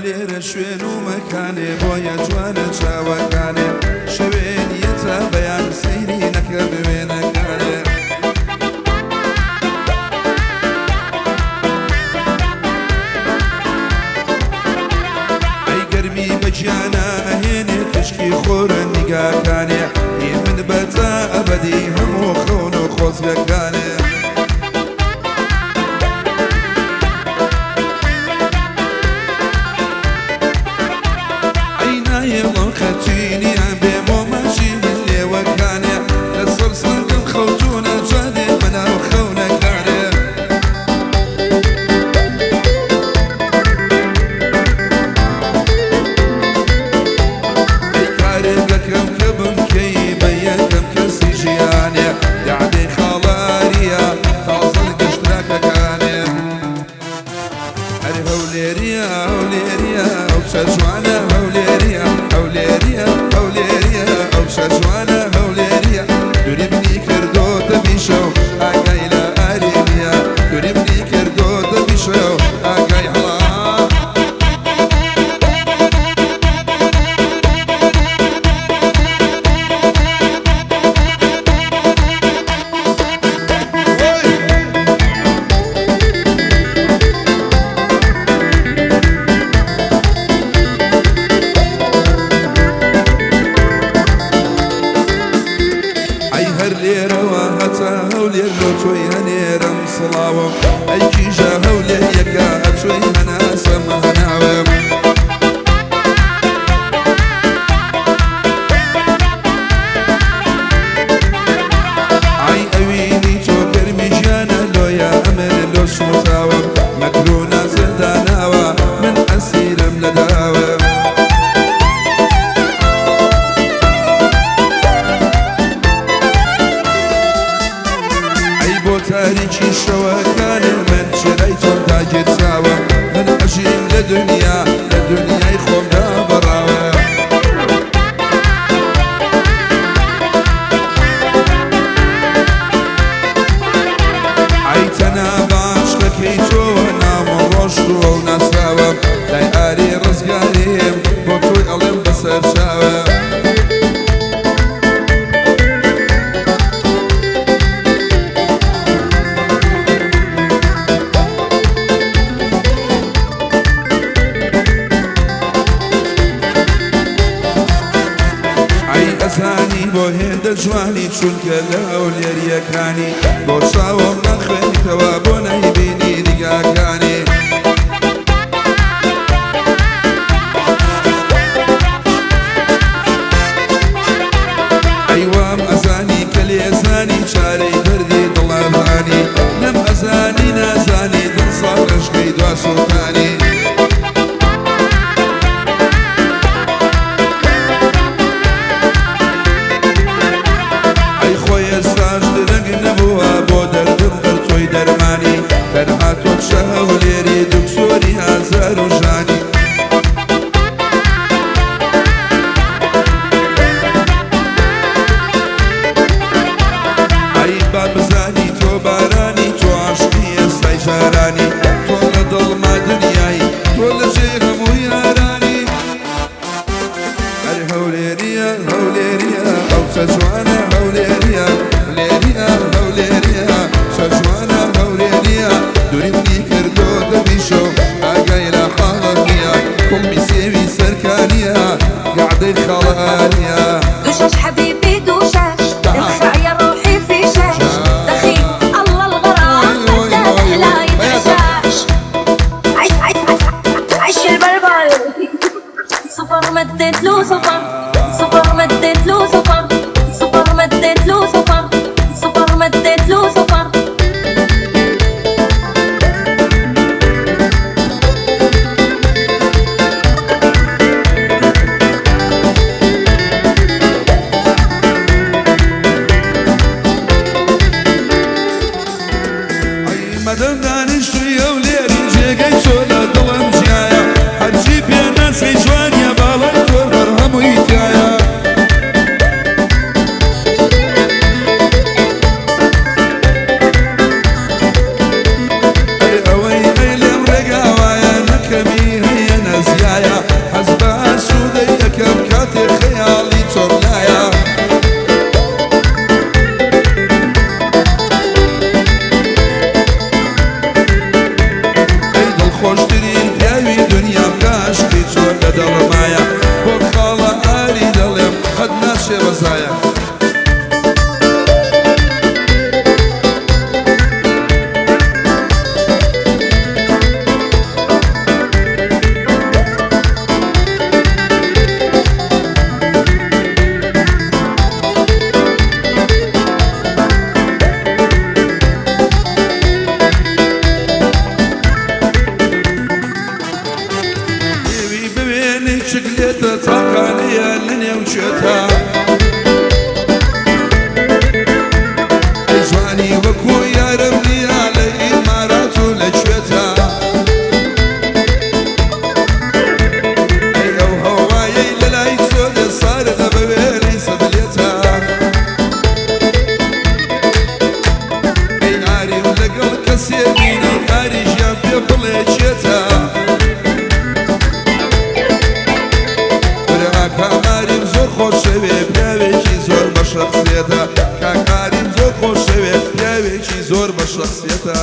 هەولێرە شوێن و مەکانێ، بۆیە جوانە چاوەکانێ، شەوێ نییە تا بەیان سەیری نەکەم وێنەکانێ. ئەی گەرمی بە گیانە ئەهێنێ تشکی خۆرە نیگاکانێ، هی من بە تا ئەبەدی هەموو خەون و خۆزگەکانێ. ئەی نایەڵم خەتینیان بێ مۆمەچی من لێوەکانێ، لەسەر سنگم خەوتوونە جادێ بەناو خەونەکانێ. ئەی کارێک دەکەم کە بمکەی بە یەکەم کەسی ژیانێ، یەعدەی خاڵاریە تازەن گشت تراکەکانێ. ئەرێ هەولێریە هەولێریە ئەو کچە جوانە هەولێریە، هەولێریە هەولێریە ئەو کچە جوانە هەولێریە، دووری منی کردۆتە بیشەو ئاگای لە ئاری نییە، دووری منی کردۆتە بیشەو ئاگای هەڵا. وەی! ئەی هەر لێرەوە هەتا هەولێر لۆ تۆی هەنێرم سڵاوم، ئەی کیژە هەولێر یەکە ئەچۆی هەناسەم هەناوم. ئای ئەوینی تۆ گەرمی ژیانە لۆیە ئەمن لۆ سووتاوم، مەکرو نازر داناوە من ئەسیرم لە داوم. ئەی بۆ تاریکی شەوەکانێ من چرای تۆم داگیرساوە، من ئەژیم لە دنیا لە دنیای خۆمدا بەڕاوە. ئەی تەنها بە عەشقەکەی تۆوە ناوم ڕۆشتووە و ناسراوە، لای ئاری ڕزگاریم بۆ تۆی ئەڵێم بەسەر چاوە. ئەی ئەزانی بۆ هێندە جوانی، چونکە لە هەولێریەکانی، بۆ چاوم ناخوێنیتەوە بۆ نەیبینی نیگاکانی. ئەی وام ئەزانی کە لێزانی چارەی دەردی دڵەزانی، نەم ئەزانی نازانی دڵ ساڕێژکەی دوا سوڵتانی. ئەی خۆی ئێستاش درەنگ نەبووە بۆ دەردم بەر تۆی دەرمانی، تەنها تۆ کچە هەولێری دکتۆری ئازار و ژانی. ئەی با بزانی تۆ بارانی، تۆ عاشقی ئێستای جارانی، تۆ لە دڵما دنیایی، تۆ لە جێی هەموو یارانی. ئەرێ هەولێریە هەولێریە ئەو کچە جوانە هەولێریە، هەولێریە هەولێریە کچە جوانە هەولێریە، دووری منی کردۆتە بیشەو ئاگای لە حاڵم نییە، کوڵمی سێوی سەرکانیە گەعدەی خاڵە ئاریە. دوشاش حبيبي دوشاش، ارفع يا روحي في شاش، دخيل الله الغرام بدل حلاية عشاش. عش عش عش البلبل صفر مدت له صفر، صفر مدت له صفر، صفر مدت له صفر، صفر مدت له صفر. ئەی مەدەم دانیشتووی هەولێری جێگەی تۆ لە دڵم جیایە، هەرچی پێناسەی جوانیە باڵای تۆ هەر هەمووی تیایە. ئەرێ ئەوەی ئەی لێم ڕێگا وایە نەکەمی هەیە نەزیایە. شکلێتە تاقانەیە لە نێو کوێتە. ئەی جوانی وەکو یارم نییە لە ئیمارات و لە کوێتە. ئەی ئەو هەوایەی لە لای تۆ دێ ساردە بە وێنەی سەدلێتە. ئەی ئاریم لەگەڵ کەسێ بینی ئاریشیان پێ بڵێ کێتە. کاکاریم زۆر خۆشەوێ پیاوێکی زۆر بە شەخسیەتە. کاکاریم زۆر خۆشەوێ پیاوێکی زۆر بە شەخسیەتە.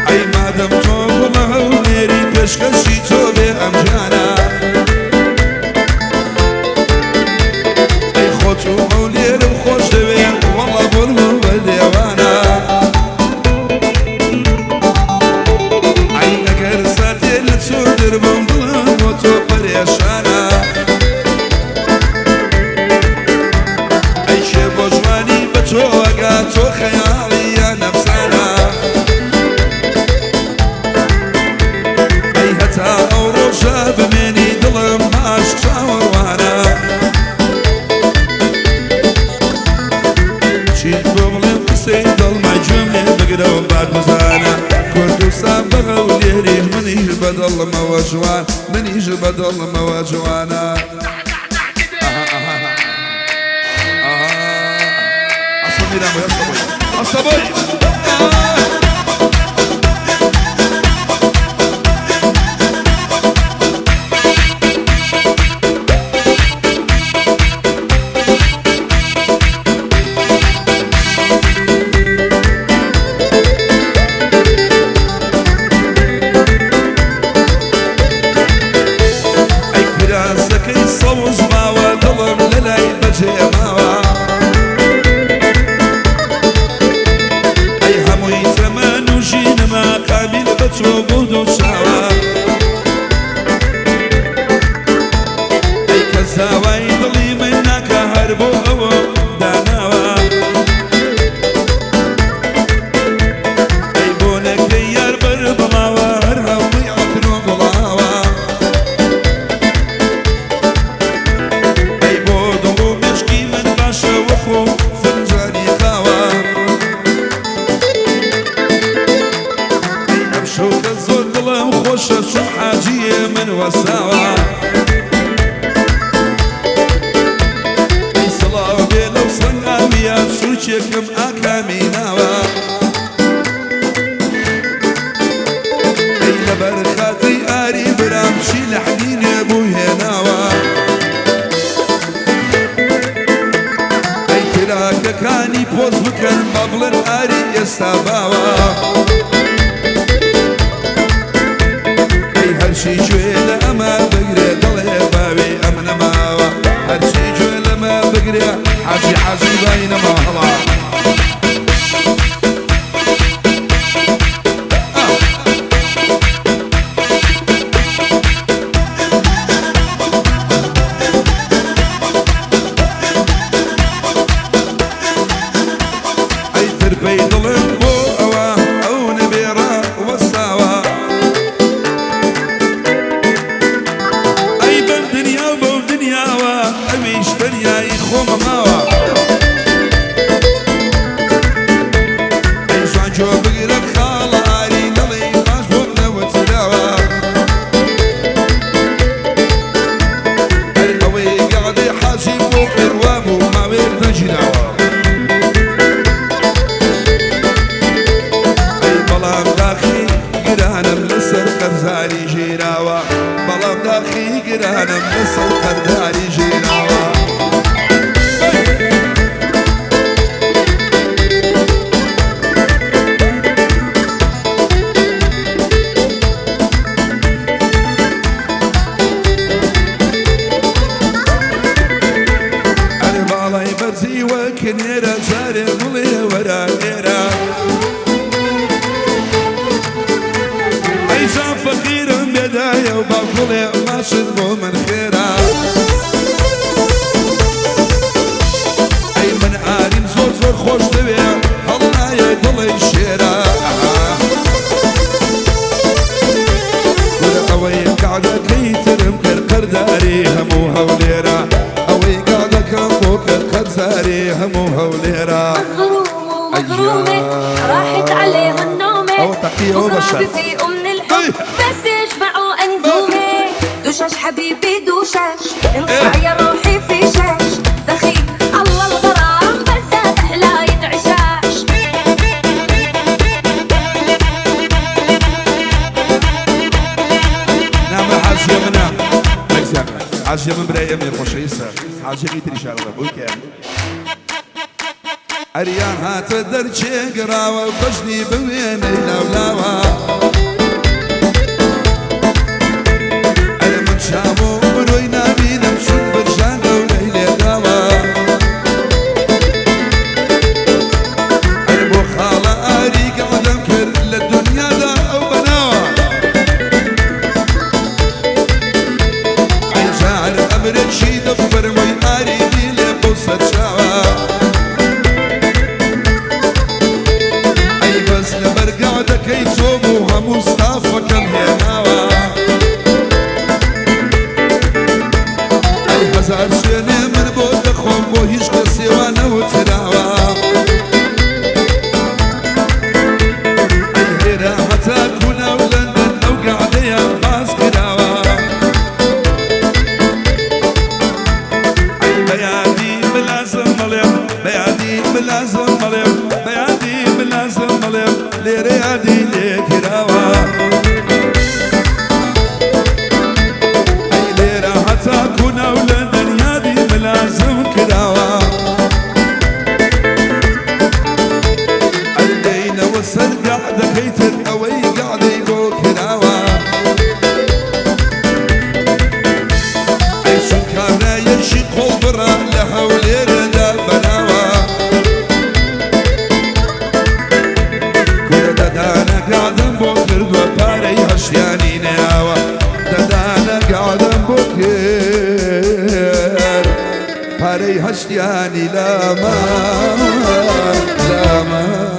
ئەی مادەم تۆ گوڵە هەولێری پێشکەشی تۆ بێ ئەم ژیانە. ئەی خۆت و هەولێرم خۆش دەوێ وەڵا بۆرم بە دێوانە. ئەی ئەگەر ساتێ لە چۆ دربم دڵم بۆ تۆ پەرێشانە. ئەی کێ بۆ جوانی بە تۆ ئەگا تۆ خەیاڵی یان ئەفسانە. ئەی هەتا ئەو ڕۆژە بمێنی دڵم باش چاوەڕوانە. چیت بۆ بڵێم قسەی دڵمە گوێم لێ بگرەوە بات بزانە. کوردستان بە هەولێری منیش بە دڵمەوە جوان، منیش بە دڵمەوە جوانە. عەسەبی ئەی کراسەکەی سەوز ماوە دڵم لە لای بەجێ ماوە. ئەی هەمووی تەمەن و ژینەمە قابیل بە تۆ بۆ دوو چاوە. ئەی کە زاوای دڵی من ناکە هەر بۆ ئەوە داناوە. ئەی بۆنەکەی یار بەر بڵاوە هەر هەمووی عەتر و گوڵاوە. ئەی بۆ دڵ و مێشکی من باشە وەکو فنجانی قاوە. ئەی ئەم شەوکە زۆر دڵم خۆشە چون حاجیە من وەساوە. ئەی سڵاو بێ لەو سەنگاویە سوورکێکم ئاکامی ناوە. ئەی لەبەر خاتری ئاری برام چی لە حەنینێ بوو هێناوە. ئەی تراکەکانی پۆز بکەن بە بڵێن ئاری ئێستا باوە. ئەی هەرچی گوێ لە ئەمە بگرێ دەڵێ باوی ئەم نەماوە. هەرچی گوێ لەمە بگرێ حاجی حاجی بای نەماوە. ئەی ترپەی دڵم بۆ ئەوە ئەو نەبێڕە وەستاوە. ئەی بەم دنیا و بەو دنیاوە ئەویش تەنیایی خۆمە ماوە. ئەی جوان گوێ بگرە خاڵە ئاری دەڵێی باش بۆم نەوتراوە. هەر ئەوەی گەعدەی حاجی بۆ قیڕوا بوو ماوەیەک نەگیراوە. ئەی بەڵام داخی گرانم لەسەر قەرزاری ژیراوە. بەڵام داخی گرانم لەسەر قەرداری ژیراوە. دایە و باوکڵێ ماچت بۆ من خێرا. ئەی من ئاریم زۆر زۆر خۆش دەوێ، هەڵنایە دڵی شێرا. کورە ئەوەی قەعدەکەی ترم کرد قەرداری هەموو هەولێرە، ئەوەی قەعدەکەم بۆ کرد قەرزاری هەموو هەولێرە. مغروم ومغرومة راحت عليه النومة، أو تقية أو بكرة بشر. بفيقوا من الحب بس يشبعوا أندومة. دوشاش حبيبي دوشاش، انقطع يا روحي في شاش، دخيل الله الغرام بس أحلى يتعشاش. نعم حاجية منا حاجية من برايا من خۆشەویستە حاجیەکەی تریشارڵێ بووکە. ئەریان هاتە دەرچێ گەڕاوە بەژنی بوێنەی لاولاوە. ئەرێ من چاو و برۆی نابینم چون برژان گەورەی لێداوە. ئەرێ بۆ خاڵە ئاری گەڵدەم کرد لە دنیادا ئەو بەناوە. ئەی جار ئەمرێکی دەفەرمووی ئاری دیلێ بۆ سەرچاوە. ئەی بەس لەبەر گادەکەی چۆم و هەموو ستافەکەم هێناوە. ئەی هەزار شوێنێ من بۆ دەخۆم بۆ هیچ کەسێ وا نەوتراوە. ئەی لێرە هەتا کونا و لەندەن ئەو گەعدەیان باس کراوە. ئەی بەیادی ملازم بڵێم، بەیادی ملازم بڵێم، بەیادی ملازم بڵێم، لێرە یادی لێکراوە. ئەی لێرە هەتا کونا و لەندەن یادی ملازم کراوە. ئەی دەینەوە سەر گەعدەکەی تر ئەوەی گەعدەی بۆ کراوە. ئەی چون کابرایەکی قۆڵ بڕە لە هەولێرەدا بەناوە. کورە دەدانە گەعدەم بۆ کردووە پارەی هەشیانی نەیاوە. دەدانە گەعدەم بۆ کرد پارەی هەشتیانی لامان لامان.